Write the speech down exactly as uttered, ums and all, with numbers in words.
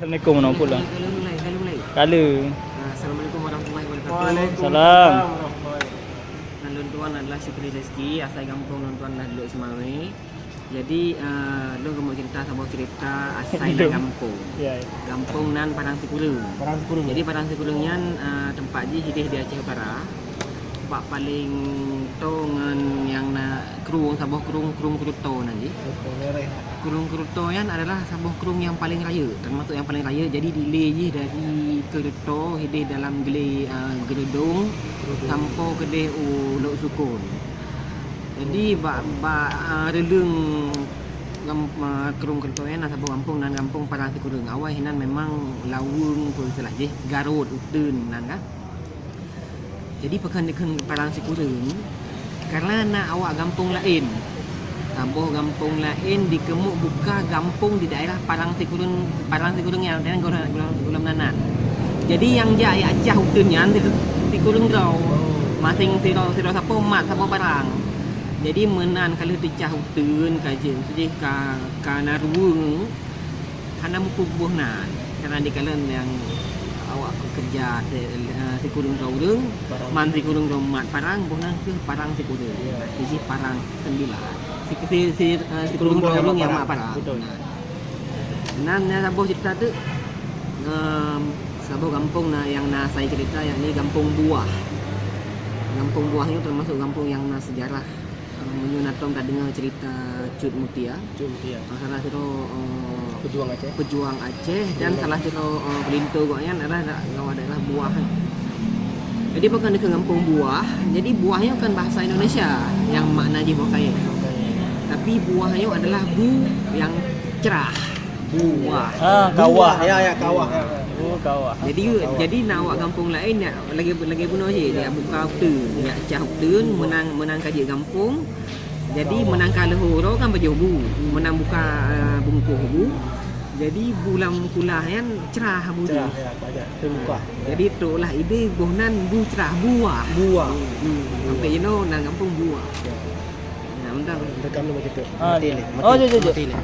Assalamualaikum warahmatullahi wabarakatuh. Kalau mulai, kalau mulai. Kalau. Ah, Assalamualaikum warahmatullahi wabarakatuh. Waalaikumsalam. Salam. Nan lôn tuan adalah Syukri Rezeki, asai gampông lôn tuan adalah Lhokseumawe. Syukri Rezeki. Jadi, ah, lôn keumeung cerita saboh cerita asai nan gampông. Ya, ya. Gampông nan Padang Sikureueng. Padang Sikureueng. Jadi, Padang Sikureueng nyan, ah, teumpat jih idéh di Aceh Utara. Bak paleng toe ngon nyang na krueng, saboh krueng, Krueng Kruto nan jih. Krueng Kruto nyan adalah saboh krueng nyang paleng rayeuk, teumasuk nyang paleng rayeuk. Jadi dilèe jih dari Kruto, idéh dalam glé, ah, Geudong, sampoe keudéh u Lhoksukon. Jadi bak, bak, ah, reuleueng gam-, ah, Krueng Kruto nyan na saboh gampông nan gampông Padang Sikureueng. Awai hinan memang laweueng peue istilah jih, garot uteuen nan kan. Jadi, pakon dikheun Padang Sikureueng, karena na awak gampông laén. Saboh gampông laén dikeumeung buka gampông di daerah Padang Sikureueng, Padang Sikureueng nyan, dan gohlom, gohlom, gohlom nan. Jadi, nyang jak jak cah uteuen nyan si, Sikureueng droe. Maséng sidroe, sidroe sapo mat saboh parang. Jadi, meunan ka lheueh teucah uteuen, ka jeuet, ka, ka na ruweueng, hana muphom boh nan. Karena dikalon nyang awak peukeureuja si, eh, Sikureueng droe ureueng, man Sikureueng droe mat parang, boh nan keuh parang Sikureueng. Ya. Jadi parang sembilan. Si, si, si, eh, Sikureueng droe ureueng nyang mat parang. Betul. Nah. Nan, nan saboh cerita tu, em, saboh gampông na, nyang na asai cerita, yakni Gampông Buah. Gampông Buah nyoe teumasok gampông nyang na sejarah. Eh, meunyoe na tom tadeungoe cerita Cut Mutia, Cut Mutia. Ah, salah sidroe, eh, pejuang Aceh. Pejuang Aceh dan salah sidroe, eh, peulintô gobnyan adalah da-, lewat daerah Buah. Jadi, pakon dikheun gampông Buah, jadi Buah nyoe kan bahasa Indonesia nyang makna jih boh kayèe. Boh kayèe. Tapi Buah nyoe adalah bu nyang cerah. Bu. Buah. Ah, kawah. Ya, ya, kawah. Ya. Oh, kawah. Jadi, kawah. Jadi na awak gampông laén nyan lagèe, lagèe bunoe jih, ya, buka uteuen, ya, cah uteuen, meunan, meunan ka jeuet gampông. Jadi, kawah. Meunan ka leuhô uroe kan pajoh bu, meunan buka, eh, bungkôh bu. Jadi, bu lam kulah nyan cerah bu jih. Cerah, ya, banyak. Terbuka. Jadi, troklah idéh boh nan bu cerah, Buah. Buah. Hmm. Sampai jinoe nan gampông Buah. Ya. Nah, mantap. Rekam dulu macam tu. Ah, mati ya. Leh, oh, mati, jom, jom, jom. Mati leh.